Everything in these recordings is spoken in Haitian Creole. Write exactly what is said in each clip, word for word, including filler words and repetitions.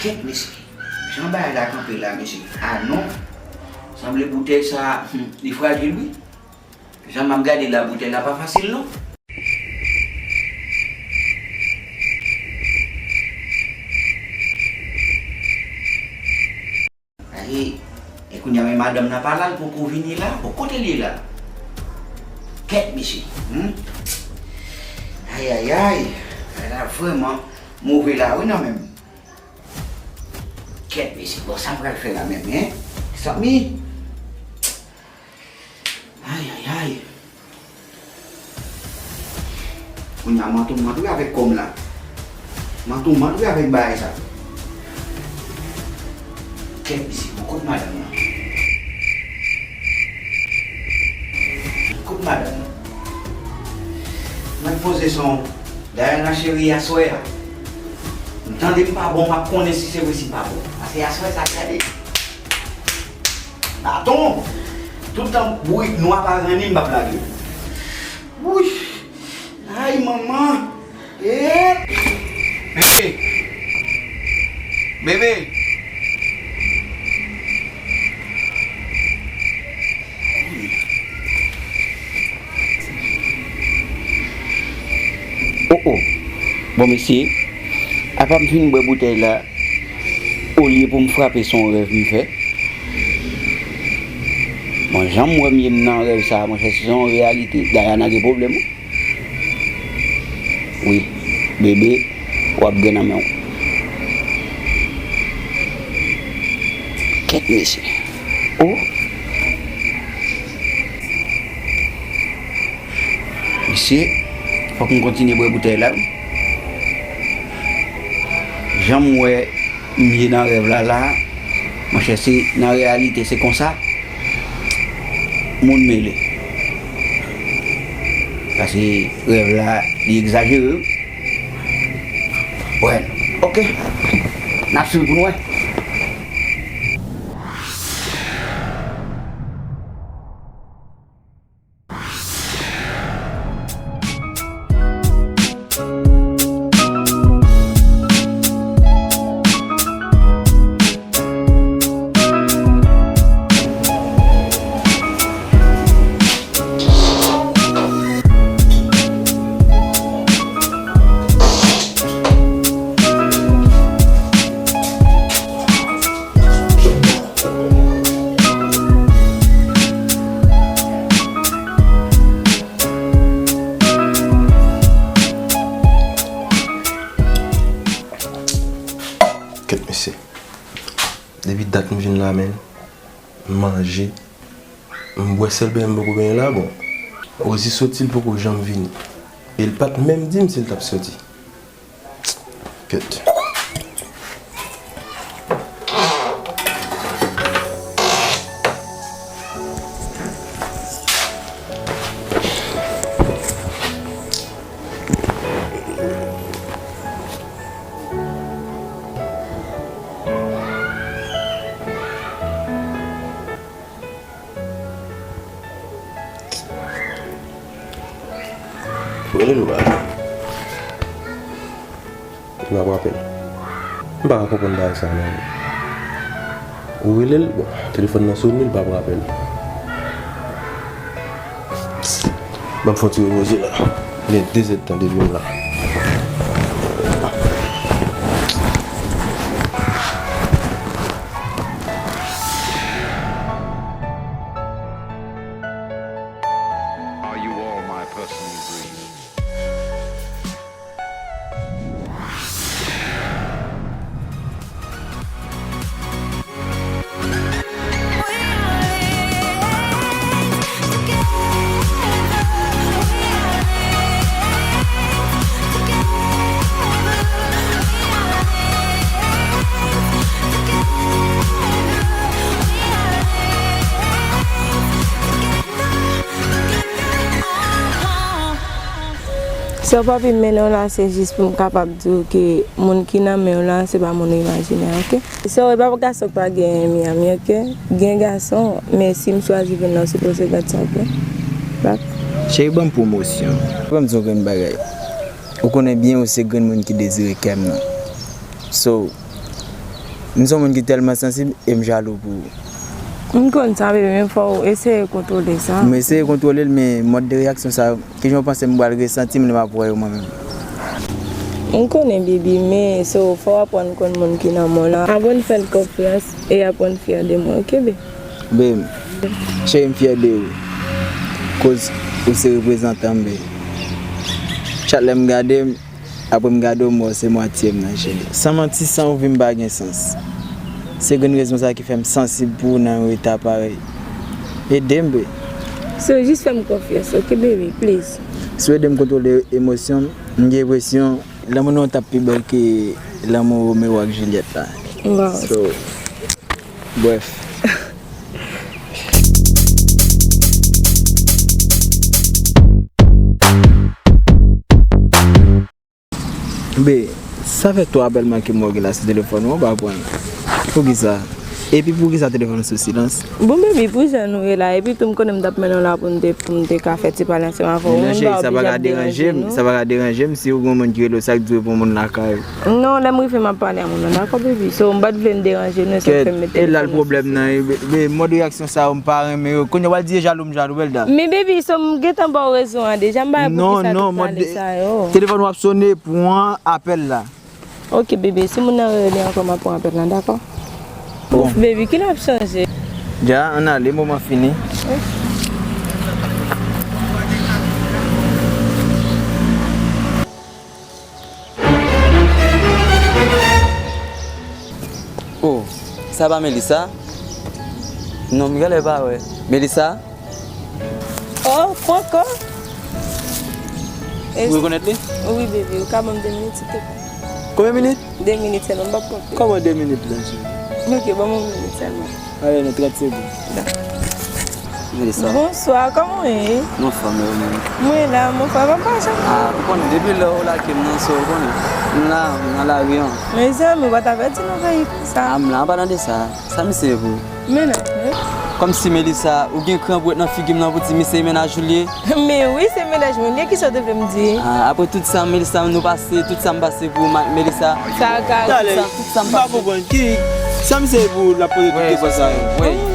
Kèt mesye, jan bagay la kanpe la, mesye. A non, sanble boutèy sa, hmm, li frajil wi. Jan m ap gade la, boutèy la pa fasil non. Ayi, e kounye a men madanm nan pa la, l poko vini la. Bon, kote l ye la? Kèt mesye, hmm? Ayayay, bagay la vrèman move la wi nan men m. Kèt mesye, bon, sa m pral fè la menm, en? Mezanmi. Ayayay. Kounye a m an toumant wi avèk kò m la. M an toumant wi avèk bagay sa. Kèt mesye, bon, kot madanm nan? Kot madanm nan? Mwen poze son Dayana cheri aswè a. M tande m pa bon, m ap konnen si se vre si m pa bon. Paske aswè sa gade. Baton! Tout tan bourik nwa pa ranni m p ap lage. Wouy! Ay manman! Eeh! Bebe! Bebe! Oh oh! Bon mesye, apa m fin bwè boutèy la, olye pou m frape, se yon rèv m fè. Bon, jan m wè m ye m nan rèv sa a, monchè, si se yon reyalite, Dayana gen pwoblèm wi. Wi, bebe, w ap gen nan men w. Kèt mesye. Oh! Mesye, fòk m kontinye bwè boutèy la wi. Jan m wè m ye nan rèv la la, monchè, se nan reyalite se konsa. Moun mele. Paske rèv la, li egzajere wi. Bwè, ok. N ap swiv pou n wè. Kèt mesye. Depi dat m vin la, menn, m manje, m bwè, sèl benyen m poko benyen la, bon, Rosie soti, l poko janm vini. E l pa t menm di m si l t ap soti. Kèt. Rele l ou pa rele l? Li p ap raple l. M pa ka konprann bagay sa a non. Ou rele l, bon, telefòn nan sone, li p ap raple l. Ban m fè yon ti repoze la. Gen de zèdtan depi m la. Are you all my personal dreams? Sè w, papi m mennen w la, se jis pou m kapab di w ke moun ki nan men w la, se pa moun ou imajine a, oke? Sè w, e pa gason k pa gen Miami, oke? Gen gason, men si m chwazi vin la, w sipoze gad sa, oke? Bak. Cheri, ban m pwomosyon. Ban m di w yon grenn bagay. Ou konnen byen ou se grenn moun ki dezire kè m nan. So, M se yon moun ki tèlman sansib e m jalou pou ou. M konn sa, bebe, men fò w eseye kontwole sa. M eseye kontwole l, men mòd de reyaksyon sa yo, kijan w panse m pral resanti m lè m ap wè yo mwen menm? M konnen, bebe, men so, fò w aprann konn moun ki nan men w lan. Aprann fè l konfyans e aprann fyè de mwen, oke, bebe? Bebe, cheri, m fyè de ou. Koz ou se reprezantan m, bebe. Chak lè m gade m, apre m gade w, m wè w se mwatye m nan, cheri. San manti, san ou vi m pa gen sans. Se grenn rezon sa ki fè m sansib pou ou nan yon eta parèy. Ede m, bebe. So, jis fè m konfyans, oke, bebe, please. Si w ede m kontwole emosyon m, m gen enpresyon lanmou nou an t ap pi bèl ke lanmou Romeo ak Juliet la. Wow. So, bref. Be, sa fè twa apèl manke m wè w gen la sou telefòn ou an, w pa pran. Poukisa? Epi poukisa telefòn ou sou silans? Bon, baby, pou jan nou ye la, epi tou m konnen m t ap mennen w la pou m te, pou m te ka fè ti pale ansanm avè w. Men non, cheri, sa pa ka deranje m, sa pa ka deranje m si w gen yon moun ki rele w, sa k di w pou yon moun lakay ou. Non, lè m rive m ap pale a moun nan, dakò, baby? So, m pa t vle n deranje nou, e sa k fè m mete telefòn nan sou silans. Kèt, e la l pwoblèm nan ye, be, be, mòd reyaksyon sa yo m pa renmen yo. Kounye a w al di e jalou m jalou, bèl dam. Men, baby, so m gentan ba w rezon an deja, m pa wè poukisa tout pale sa yo. Non, non, mòd de, telefòn w ap sone, pran apèl la. Ok, bebe, si moun nan rele ankò, m ap pran apèl lan, dakò? Bon. Ouf, bebe, kilè w ap chanje? Dja, ann ale, moman fini. Oh, sa pa Melissa? Non, m genlè pa wè. Melissa? Oh, Franco! Ou rekonèt li? Wi, bebe, ou ka ban m de minit, silteplè? Konbyen minit? De minit sèlman, m p ap pran plis. Kòman de minit la, cheri? Ok, ban m yon minit sèlman. Ale non, trant segonn. Dakò. Melissa. Bonswa, kòman w ye? M anfòm, e ou menm? Mwen la, m anfòm, papa, jan. Ah, ou konnen, depi lè ou lage m nan, so, ou konnen. Nou la, nou nan lari an. Mezanmi, ou pa t avèti nou veye konsa. Ah, m la, an palan de sa. Sa misye ye pou ou? Mennaj mwen. Kòmsi Melissa, ou gen kran pou w ret nan figi m nan pou di misye e mennaj ou l ye? Men wi, se mennaj mwen l ye, kisa w te vle m di? Ah, apre tout sa, Melissa, nou pase, tout sa m pase pou ou, ma-, Melissa. Sa ka. Talè, tout sa, tout sa m pase. M pa konprann. Ki, sa misye ye pou w, l ap poze tout kesyon sa yo? Wi, wi.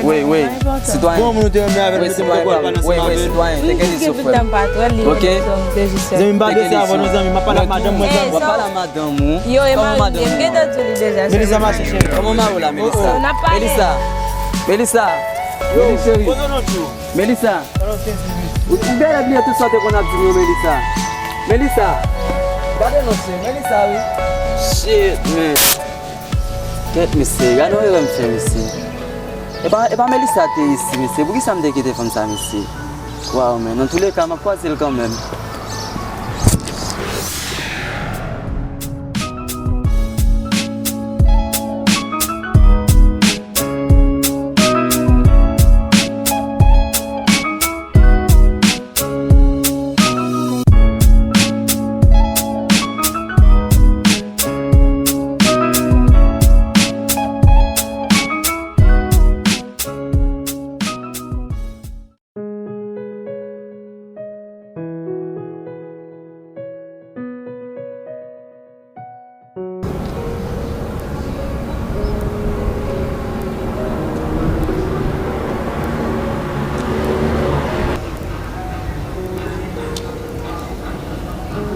Wi, wi. Sitwayen. Bon, moun ou te renmen avè l, mete m poko al pale ansanm avè l. Wi, wi, sitwayen. Teke li sou frè m. Ok? Zanmi, m pa de sa avè w non, zanmi. M ap pale ak madanm mwen, zanmi. W ap pale ak madanm ou? Yo, e mari m, m gentan di w li deja. Melissa, mache cheri. Kòman mari w la, Melissa? Melissa. Melissa. Yo, cheri. Melissa. Ou, ou genlè bliye tout sa w te konn ap di m yo, Melissa. Melissa. Gade non, se Melissa, wi. Shit, man. Kèt, mesye, gade yon erè m fè, mesye. E pa, e pa Melissa te isi, mesye. Poukisa m te kite fanm sa, mesye? Waw, men, nan touleka, m ap kwaze l kanmenm.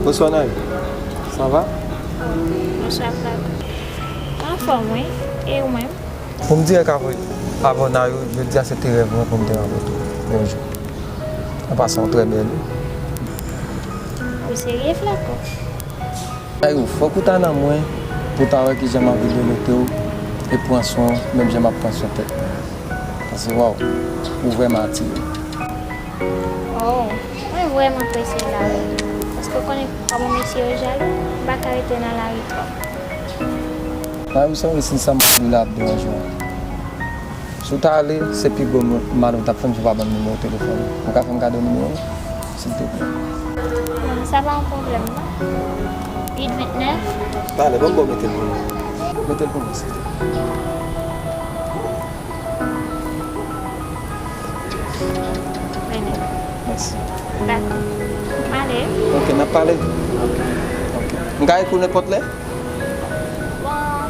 Bonswa, Nay. Sa va? Bonswa, Flaco. Anfòm, wi. E ou menm? Pou m dirèk avè, avè w, Nayou, jodi a se te rèv mwen pou m te rankontre w yon jou. An pasan, ou trè bèl, wi. Ou serye, Flaco? Nayou, fòk ou ta nan mwen pou w ta wè kijan m anvi delote w e pran swen w, menm jan m ap pran swen tèt mwen. Paske, waw, ou vrèman atire m. Oh, mwen vrèman presye la, wi. Paske w konnen kòman mesye yo jalou, m pa ka rete nan lari twòp. Nayou, sanble si sa m ap di w la ap deranje w. Si w ta ale, se pi gwo m-, mal ou t ap fè m si w pa ban m nimewo telefòn ou. Ou ka fè m kado nimewo w, silteplè? Bon, sa pa yon pwoblèm, non. Uit vennèf. Talè, ban m ba w mete l pou mwen. Mete l pou mwen, silteplè. Mèsi. Dakò. M ale. Ok, n ap pale. Ok. M ka ekri w nenpòt lè? Bon,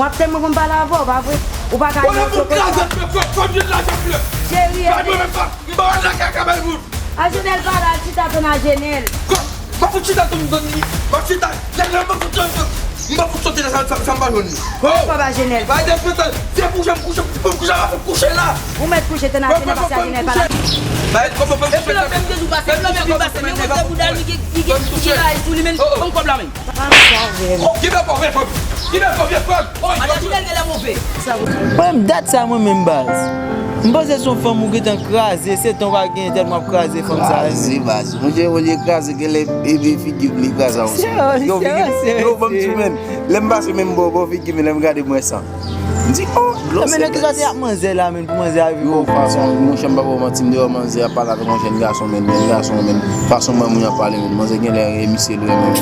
W ap tann mwen pou m pale avè w, pa vre? Ou pa ka... Bon, lè pou kraze, fè, fè, fè m jwenn lajan m lè. Cheri, pa mwen menm pa. M pa wè lakay ka bay moun. Ajenèl pa la, al chita tann Ajenèl. Kò, m ap fout chita tann, tann li. M ap chita. Lè, lè, m ap fout tann, tann. M ap fout sote la, sa, sa, sa m pa jwenn li. Oh! Kòb Ajenèl. Bay de fè, se kouche, m kouche, m kouche, m kouche la. Ou mèt kouche, tann Ajenèl, pase Ajenèl pa la. Bay, kòman fè m kouche? Epi lòt menm gen jou pase, epi lòt menm jou pase, men montre bouda l, li gen, li gen, li gen bagay sou li, men ban m kòb la, men. Oh, give up, oh, vye fanm. Give up, oh, vye fanm. Oh, Ajenèl gen lè move. Mwen menm, dat sa mwen menm, baz. M panse se yon fanm ou gentan kraze, se tan w pa genyen tèlman w ap kraze fanm sa. Kraze, baz. Monchè, olye kraze, genlè e, e figi m li kraze a. Yo, figi, yo, ban m di, men, lè m pase menm bò, bò figi m, lè m gade, m wè san. M di, oh, dlo sèch. Men nan ki sòti ak manzè la, men, pou manzè a rive bò. Yo, fason, monchè, m pa ba w manti, m deyò manzè ap pale avèk yon jèn gason, men, jèn gason, men, fason mwen moun ap pale, men, manzè genlè e misye l renmen.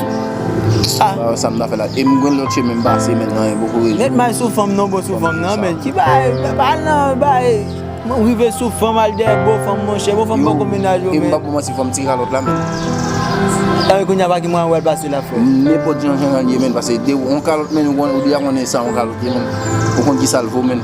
Ah. Sa m ta fè la. E m gen lòt chemen m pase, men, anyen poko rezoud. Nèt may sou fanm nan, bon sou fanm nan, men. Ki bay, pa nan bay. Mwen rive sou fanm, al dèyè bo fanm, monchè. Bo fanm poko mennaj yo, men. E m pa pou manti, fanm ti kalòt la, men. Sa vle kounye a pa gen mwayen wè l pase la, frè. Nenpòt jan jan l ye, men, pase de yon kalòt, men, ou konn, ou deja konnen sa yon kalòt ye, men. Ou konn ki sa l vo, men.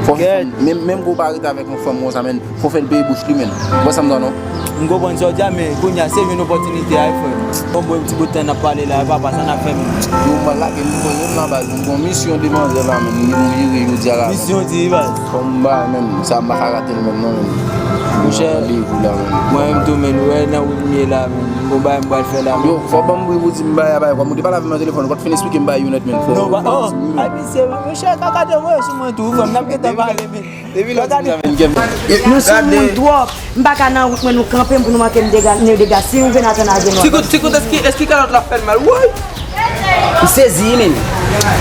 Fò menm, menm ke w pa rete avèk yon fanm konsa, men. Fò fè l peye bouch li, men. Ou wè sa m di w non? M konprann sa w di a, men kounye a, se jwenn opòtinite a, wi, frè. Bon, bon, ti bout tan n ap pale la, papa, sa n ap fè, men? Yo, m pral lage, m pral menm la, baz. M gon misyon de manzè la, men. M gen yon jere jodi a la, men. Misyon di, baz. Fò m ba, men. Sa m pa ka rate l menm, non, men. Monchè, randevou la, men. Mwen menm tou, men. Ou wè nan wout m ye la, men. M gon bagay m pral fè la, men. Yo, fò ban m bri pou di m bagay a, bagay. Kòm ou te pale avè m nan telefòn, ou pa t fin esplike m bagay yo nèt, men. Fò, non, pa, oh, abise, men. Monchè, kaka te voye sou mwen tou, wi, frè. N ap gentan pale, men. Depi lè w di m sa, men, kèm. Nou sou moun twòp. M pa ka nan wout mwen, nou kanpe m pou nou manke m dega, nou dega. Si nou vin atann a genou. Ti kout, ti kout, èske, èske kalòt la fè l mal? Woy! M sezi, men.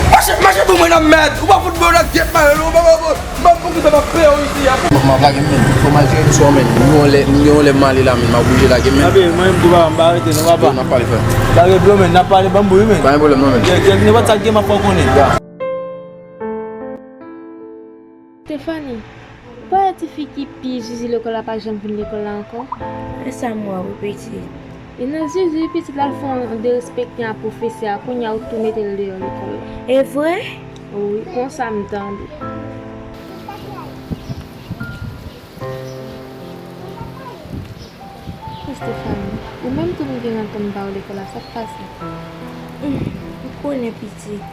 Mache, mache pou mwen nan mèd. Ou pa fout bon nan gyèt mwen, non, papa, bon. M ap pou kisa m ap peye w isi a. M ap lage m, men. Fò m al jere m sou, men. M gen yon lè, m gen yon lè m ale la, men. M ap oblije lage m, men. Abe, mwen menm tou, papa, m pa rete, non, papa. Yo, n ap pale, frè. Lage dlo, men. N ap pale, ban m bri, men. Pa gen pwoblèm, non, men. Gen, gen, nenpòt sa k gen, m ap fè w konnen. Stephanie, pa wè tifi ki pi zizi lekòl la pa janm vin lekòl la ankò? E sa m wè wi, pitit. E nan zizi, pitit la, l fè yon derespekte a pwofesè a, kounye a ou tou mete l deyò lekòl la. E vre? Wi, konsa m tande. Stephanie, ou menm tou m gen lontan m pa wè w lekòl la, sa k pase? Ou konnen, pitit.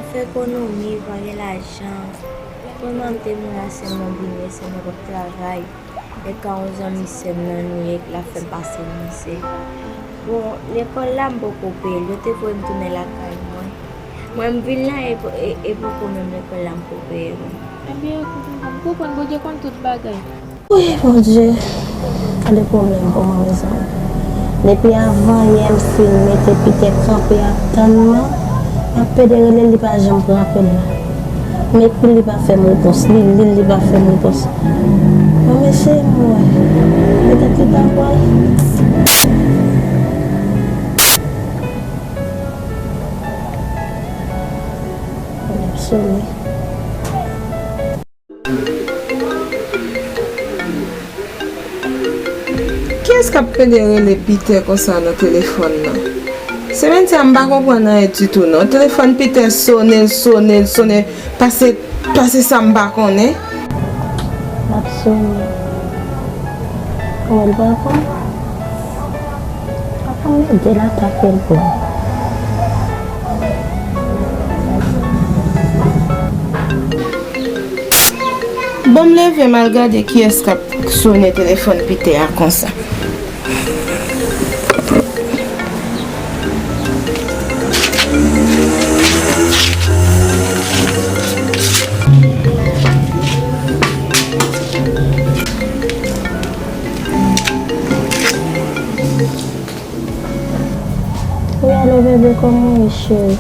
Afè ekonomi, pa gen lajan. Mwen menm te menase mwen byen, se mwen p ap travay. E ka yon zanmi sè m nan nou ye k la fè m pase mizè. Bon, lekòl la m poko peye l, yo te voye m tounen lakay mwen. Mwen m vin la e, e, e poko menm lekòl la m ko peye mwen. Ebyen, m konprann, Bondye konn tout bagay. Wi, Bondye. Gade pwoblèm pou mwen, mezanmi. Depi avan yè m fin mete Pitè kanpe ap tann mwen, m ap pede rele l, li pa janm pran apèl la. M ekri l, li pa fè m repons. Li li l, li pa fè m repons. Bon, mesye, m wè. Petèt li ta pral. L ap sone. Kiyès k ap pede rele Pitè konsa nan telefòn nan? Semèn sa a, m pa konprann anyen ditou, non. Telefòn Pitè sone, l sone, l sone, pase, pase sa m pa konnen. L ap sone. Kòman l pa konn? Papa m ede l atake l pou. Bon, m leve m al gade kiyès k ap sone telefòn Pitè a konsa. Wi, alo, bebe, kòman w ye, cheri?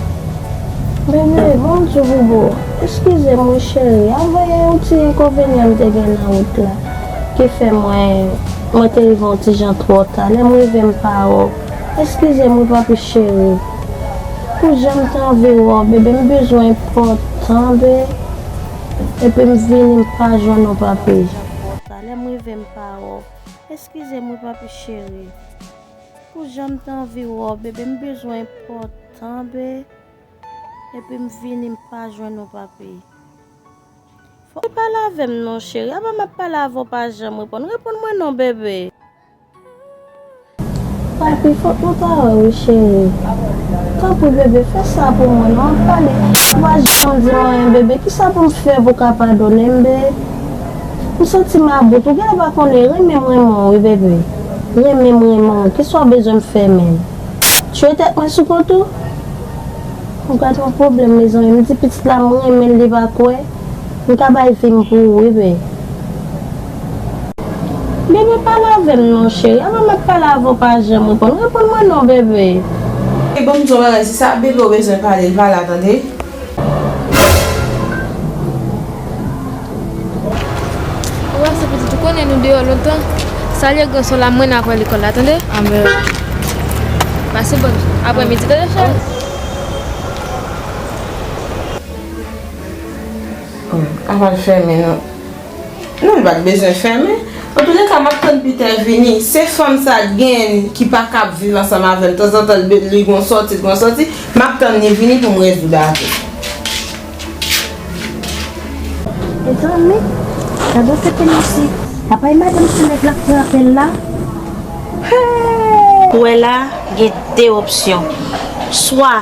Bebe, bon, m di w pou bon. Eskize m, wi, cheri. Avan yè, yon ti enkonvenyan m te gen nan wout la ki fè mwen, mwen te rive yon ti jan twò ta. Lè m rive, m pa wè w. Eskize m, wi, papi cheri. Pou jan m te anvi wè w, bebe, m bezwen enpòtan, be. Epi m vini, m pa jwenn w, papi. Lè m rive, m pa wè w. Eskize m, wi, papi cheri. Pou jan m te anvi wè w, bebe, m bezwen enpòtan, be. Epi m vini, m pa jwenn ou, papi. Fò w pale avè m non, cheri. Apa m ap pale avè w, pa janm reponn. Reponn mwen non, bebe. Papi, fòk nou ta wè wi, cheri. Tanpri, bebe, fè sa pou mwen non, m ap pale. Ou pa janm di mwen anyen, bebe. Kisa pou m fè pou w ka padone m, be? M santi m about. Ou genlè pa konnen, renmen m renmen w wi, bebe. Renmen m renmen w. Kisa w bezwen m fè menm? Tchwe tèt mwen sou kont ou? M ka gen pwoblèm, mezanmi. M di pitit la m renmen l, li pa kwè. M ka bay vi m pou ou, wi, be. Bebe, pale avè m non, cheri. Avan m ap pale avè w, pa janm reponn. Reponn mwen non, bebe. E bon, m di w bagay, si sa bebe w bezwen pale, l pale, tande. Ou wè se pitit ou konnen nou deyò lontan. Salye gran sè w la, m mennen avè w lekòl la, tande? Anben. Pase bòn aprèmidi, tande, cheri? Hmm, apa l fèmen non. Non, li pa t bezwen fèmen. Antouleka, m ap tann Pitè vini. Se fanm sa gen ki pa kab viv ansanm avè l. Tanzantan, li be-, li gon sòti, li gon sòti. M ap tann li vini pou m rezoud avè l. Mezanmi, gade yon sèten mesye. Apa e madanm ti nèg la k pran apèl la? Hey! Ou wè la, gen de opsyon. Swa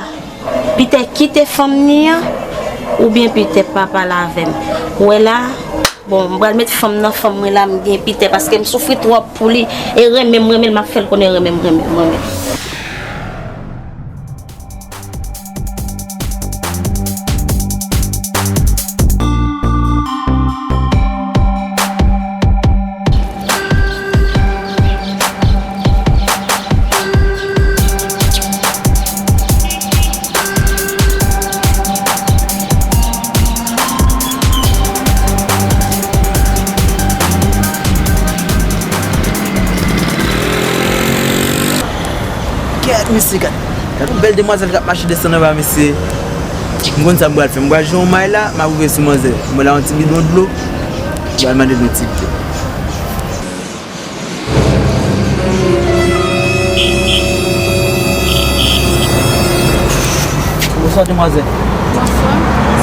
Pitè kite fanm ni an, oubyen Pitè pa pale avè m. Ou wè la, bon, m pral met fanm nan fanm mwen la, m gen Pitè, paske m soufri twòp pou li, e renmen m renmen l, m ap fè l konnen renmen m renmen m, renmen m. Kèt, mesye, gad, gad yon bèl demwazèl k ap mache desann anba, mesye. M konn sa m pral fè. M pral jwenn yon may la, m ap rive sou manzè. M pral la yon ti bidon dlo. M pral mande l yon ti dlo. Bonsoir.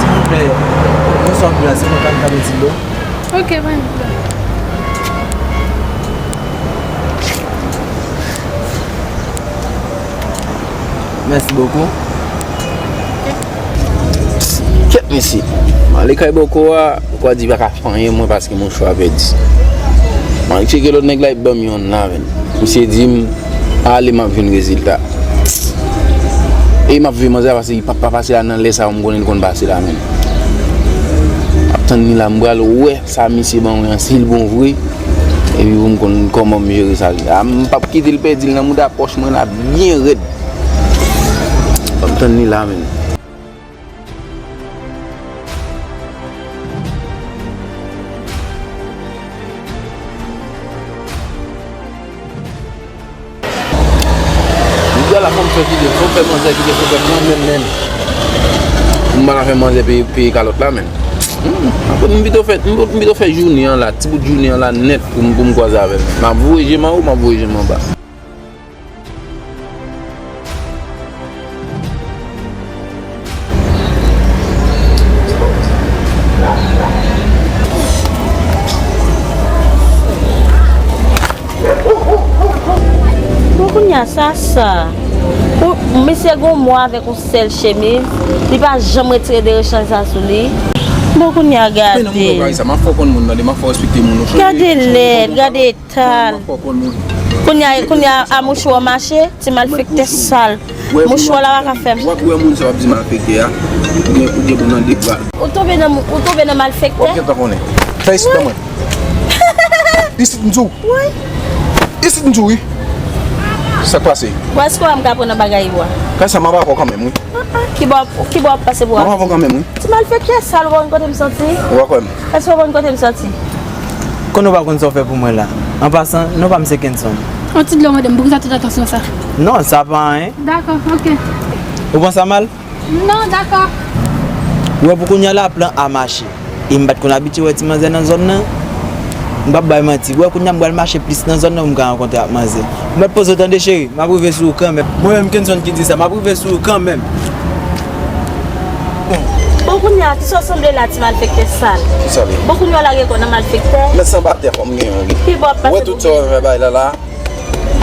Silvouplè, bonsoir, mesye, mwen ka, ka mete dlo. Ok, pa gen pwoblèm. Merci beaucoup. Kèt, mesye. M ale kay bòkò a, bòkò a di pa ka fè anyen mwen paske mouchwa a pèdi. M al tcheke lòt nèg la, epi ban m yonn la, menn. Misye di m, ale, m ap jwenn rezilta. E m ap viv manzè a paske li p ap pa pase la nan lè sa yo, m konnen li konn pase la, menn. M ap tann li la, m pral wè sa misye ban mwen an, si l bon vre. Epi pou m konn kòman m jere sa. A, m p ap kite l pèdi l nan mouda pòch mwen la byen rèd. Ban m tann li la, menm. Nèg la fò m fè kite, fò m fè manzè kite fò fè pran menm, menm. M pa nan fè manzè peye, peye kalòt la, menm. Hmm, m pito fè, m pito fè jounen an la, ti bout jounen an la nèt pou m, pou m kwaze avè l. M ap voye je m anwo, m ap voye je m anba. Bon, kounye a, sa, sa. Ou, misye gon mwa avèk yon sèl chemiz, li pa janm retire de rechanj sa sou li. Bon, kounye a, gade. Men nan moman sa, m ap fè w konn moun nan, m ap fè w respekte moun. Gade lèd, gade etal. Kounye a, kounye a, a mouchwa mache, ti malfektè sal. Mouchwa la pa ka fè m. W ap wè moun sa w ap di malfektè a. Ou gen, ou gen pou nan deba. Ou tonbe nan, ou tonbe nan malfektè? W ap gentan konnen. Fè isit ban mwen. Isit m di w. Wi. Isit m di w wi. Sa k pase? Bon, èske w m ka pran nan bagay ou a? Kay sa m ap avè w kanmenm wi. Ah, ah, ki bò, ki bò w ap pase pou w? M ap avè w kanmenm wi. Ti malfektè sal, ou pa konn kote m soti? Ou pa kwè m? Èske w pa konn kote m soti? Konnen w pa konn sa w fè pou mwen la. An pasan, non pa m se Kenson. Yon ti dlo mande m, poukisa tout atansyon sa? Non, sa pa anyen. Dakò, oke. Ou pran sa mal? Non, dakò. Ou wè pou kounye a la, plan A mache. E m pa t konn abitye wè ti manzè nan zòn nan. M p ap bay manti. Ou wè kounye a m pral mache plis nan zòn nan pou m ka rankontre ak manzè. M mèt poze w tande cheri, m ap rive sou ou kanmenm. Mwen menm Kenson ki di sa, m ap rive sou ou kanmenm. Bon, kounye a, kisa w sanble la, ti malfektè sal? Kisa li? Bon, kounye a w lage kò w nan malfektè. Men sanbatè fò m gen yon wi. Ki bò w ap pase pou gen? Wè tout sa w fè bay la la.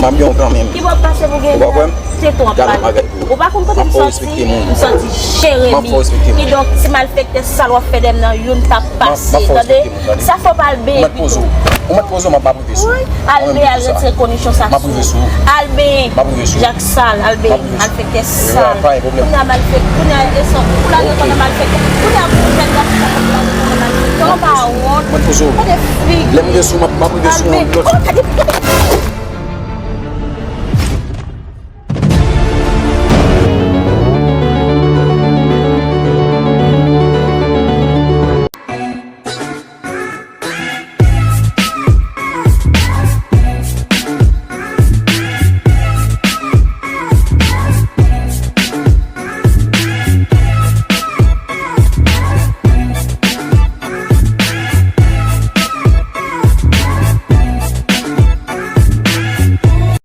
M ap gen w kanmenm. Ki bò w ap pase pou gen? Ou pa kwè m? Te twòp pale. Ou pa konn kote m soti? M soti Jeremi. Kidonk, ti malfektè sal w ap fè dèyè m nan, youn p ap pase. Tande? Sa fò w pa al benyen pito. Ou mèt poze w, m ap, m ap rive sou ou. Al benyen, al retire konisyon sa sou ou. Al benyen. Jak sal, al benyen. Malfektè sal. Kounye a malfektè, kounye a e san, ou lage kò nan malfektè. Kounye a pou ou fè gras sa, ou lage kò nan malfektè. Ou pa wont. Gade figi. Lè m gen sou, m ap, m ap rive sou ou. Al benyen.